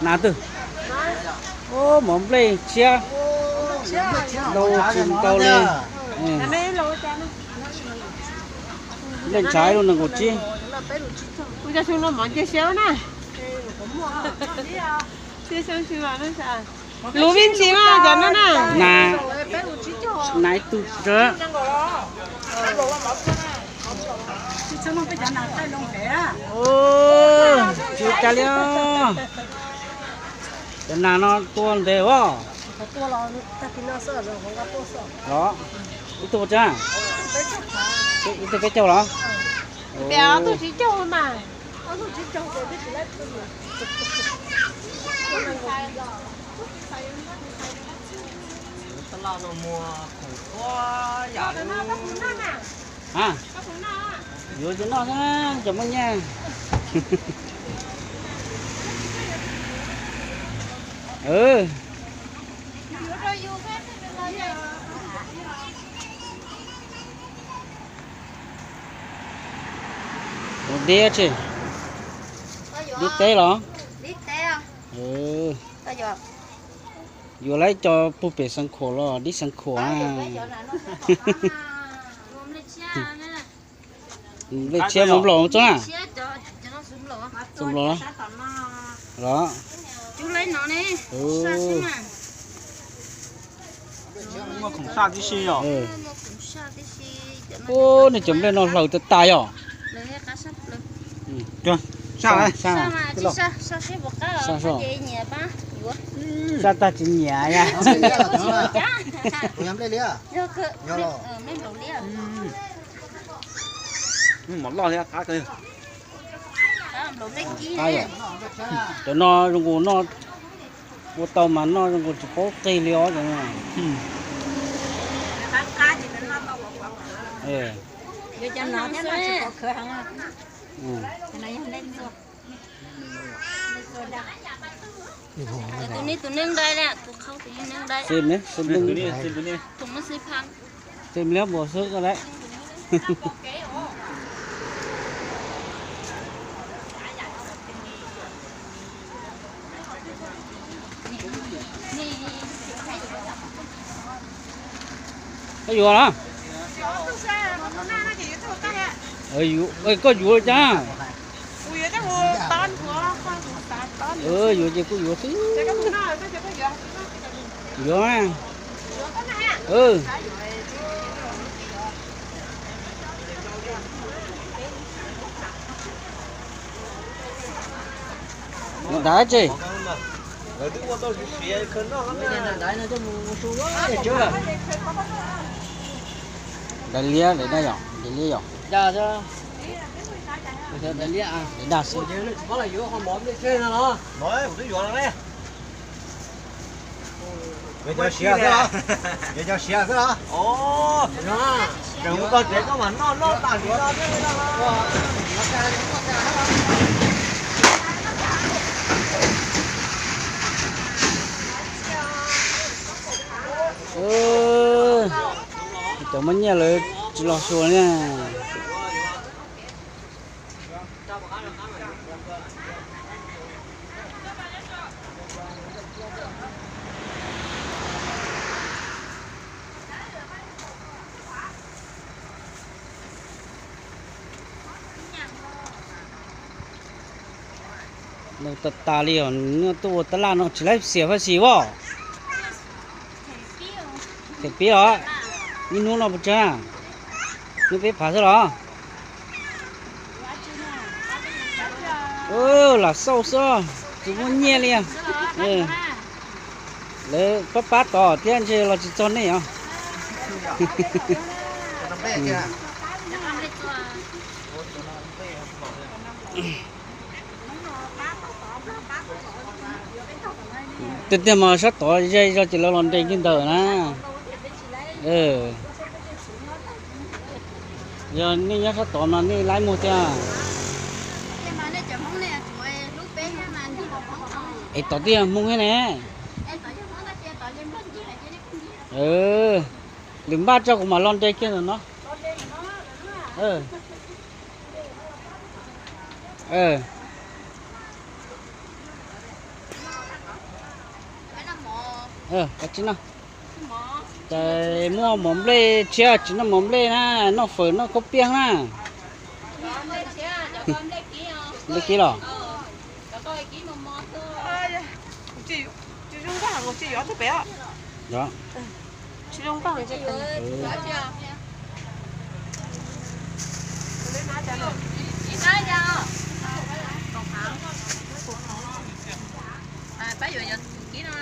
Nas twg? Mov nplej tshiab, ntau tsis ntau li. Nplej ntshav ib lub nees nkaum tsib. Lub vib ntsis mas cov no na. Nas, nas ib tug tsawg. Tsis ua cas li os. Cov nas no tua ntev os. Los, ib tug tsawg? Ib tug peb caug los? A, yuav cov noj xwb, cov muaj nyiaj. Ua dib tsi? Dib teb los? Yuav lawv cov pug pem Xeev Khuam los dib Xeev Khuam na. Nplej tshiab mov nplaum txob na. Txob nplaum los? Ub, nej cov nplej no hlaws tas tas yom. Saj, saj tag tsis nyiam ya. Cov no zoo nkaus noj ua tau mas noj zoo nkaus tsis paub qig li os cov no. Tus neeg dai, tus qhau tus neeg dai. Tus neeg xwb phaj. Tsis liab npaum xwb koj lawm. Koj yuav los? Koj yuav cas? Yuav ces kuj yuav xwb. Yuav. Mus dav tsi? Dav liab, dav liab yom, dav liab yom. Dav liab xwb. Yuav cov siav xwb los? Yuav cov siav xwb los? Tseem mus txog tsev koj mam noj noj tas li no thiab. Cov muaj nyiaj lawv tsis los xyuas na. Nws tas tas li os, nws tuaj ua tab laj no tsis laib xiam faj xis as. Them pib os, ib hnub no puas tsawg? Hnub peb phav xwb los? Lam xauj xwb, tsis muaj nyiaj li. Lawv pab pab tod thiab ntshe los tsis txog nej os. Tiag tiag mas sab tod ze zog ces lawv los nres kiag ntawm na. Yog nej nyob sab tod mas nej laib muag thiab. Es tod twb yog Hmoob thiab ne. Lwm npaj tso kuv mam los nres kiag ntawm no. Koj tsis noj. Ces muaj mov nplej tshiab, tsis noj mov nplej na, noj fawm noj khaub piaj na. Nplej kib los?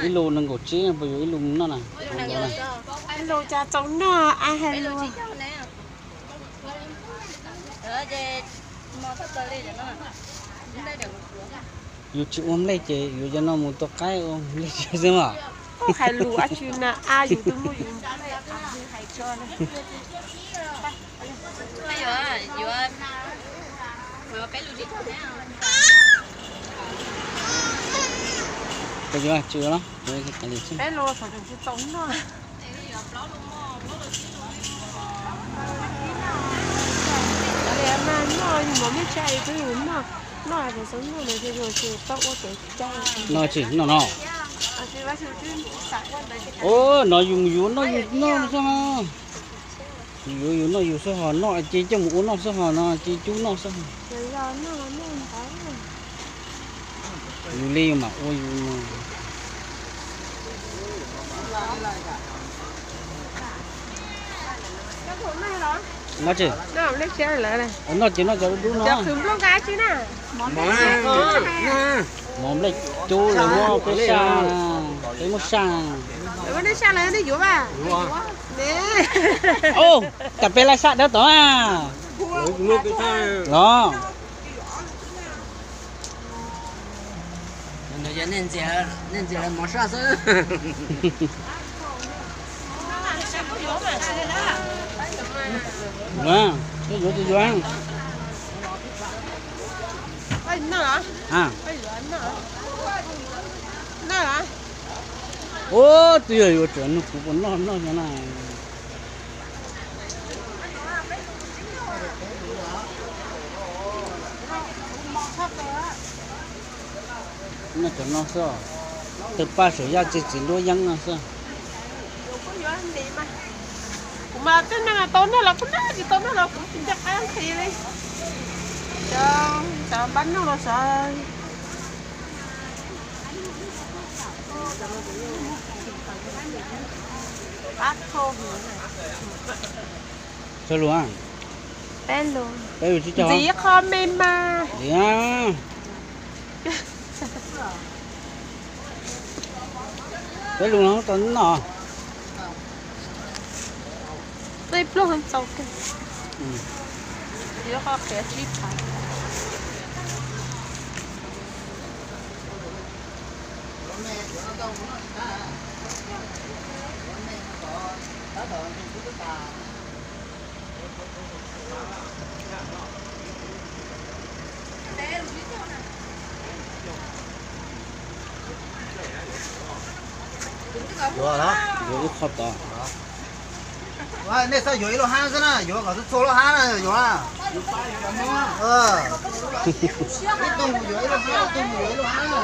Ib lus nees nkaum tsib, puas yuav ib lus noj na? Ib lus cas txaus noj, a hais lus. Yus tsis ua nplej ces yuav cov no mus tua qaib ua nplej tshiab xwb mas. Koj hais lus a tsis na, a yus twb muaj yus nplej hais tso. Koj yuav tsis yuav los? Peb lus txaus noj. Mas noj yus mov nplej tshiab twb yus noj, noj hais tias txaus noj no ces yus tsis tau ua kev cai. Noj tsis noj no. Ua no yus mus yuav noj yus noj xwb no. Yus yuav yus noj yus xwb ho noj ces coj mus ua noj xwb ho no ces cub noj xwb. Yus li yus mam ua yus. Noj tsis? Noj ces noj cov dub dub no. Mov nplej cub lawv muab peb saj, peb muab saj. Ua, cas peb laij saj dawb tod los. Nej ntxias lawv mov saj xwb. Yuav, yuav. Ua, twb yog yuav tsum nug kuv puas noj noj no na. Noj cov no xwb, tawg paj saum yaj txiv txiv nruab yeeb no xwb. Kuv mas tej neeg tau noj los kuv noj, tsis tau noj los kuv tsis nco qab nqhis li. Cov npab noj los xyov. Peb lus, peb lus tsib caug. Ntxiv qho me mas. Peb lus no tau noj. Tej pluaj txaus kawg. Yuav qhov qhiav tsib phav. Yuav ib qho tod. Nej txhob yuav ib lub hab xwb na, yuav kom txhua txhua lub hab na yuav. Ib tug mus yuav ib lub hab, ib tug mus yuav ib lub hab na.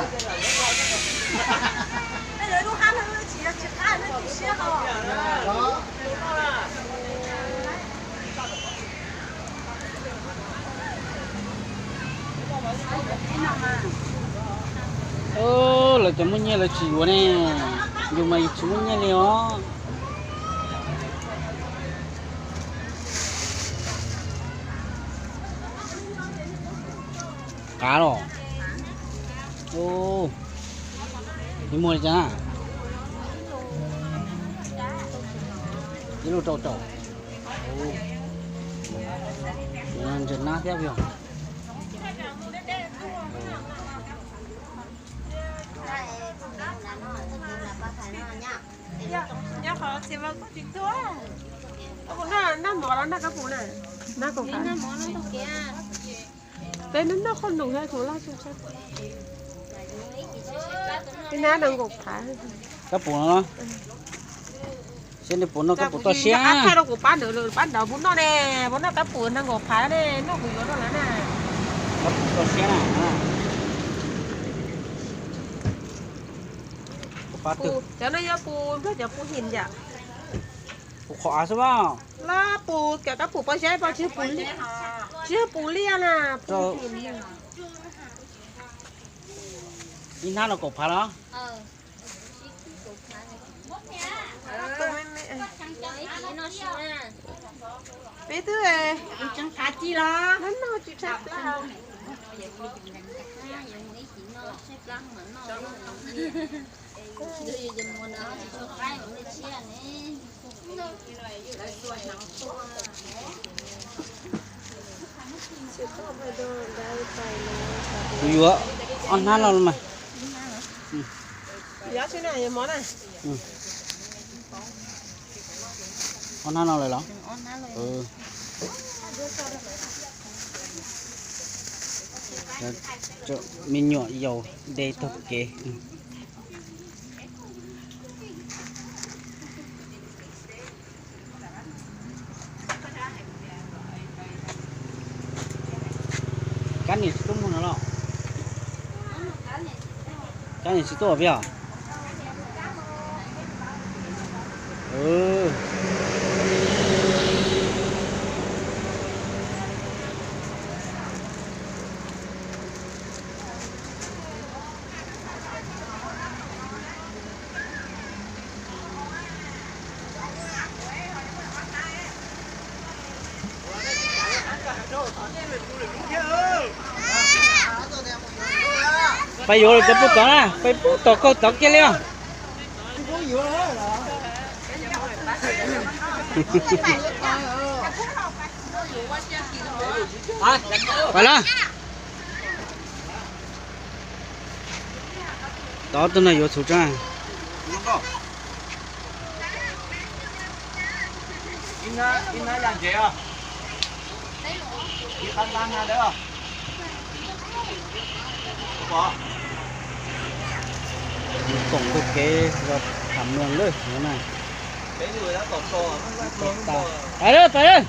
Lawv cov muaj nyiaj lawv tsis yuav ne, yus mas yus tsis muaj nyiaj li os. Qav los? Ib muag li cas? Ib lub rau caum. Ntses nab thiab yog. Noj mov los noj kab pum na, noj kaum kav. Peb noj noj qhov nus thiab kuv laj tsis tshab. Peb noj nees nkaum phav. Kab pum no, seb nws puas noj kab pum toj siab. Thaij rau kuv pab ntawd, pab ntawd puas noj ne, puas noj kab pum nees nkaum phav ne, noj kuv yuav rau lawv na. Kab pum toj siab na. Cov no yog pus nplog cov pus him yom? Pus qhov av xwb mas. Los pus cov kab pus pob zeb pos tsis yog pus liaj na, pus him. Ib hnab no kaum phav los? Peb twb no tsis tshaj plaub. Kuv yuav ob hnab no mas. Ob hnab no lawm los? Me nyuam yaus de taug kev. Kab niam tsis tuaj mus no los? Kab niam tsis tuaj peb os? Peb yuav lawm, peb pub tod na, peb pub tod kaug tod kiag li os. Pab los. Tod tus no yuav txhuv tso. Koom taug kev los tham mloog lawm no na. Pais lawm, pais lawm.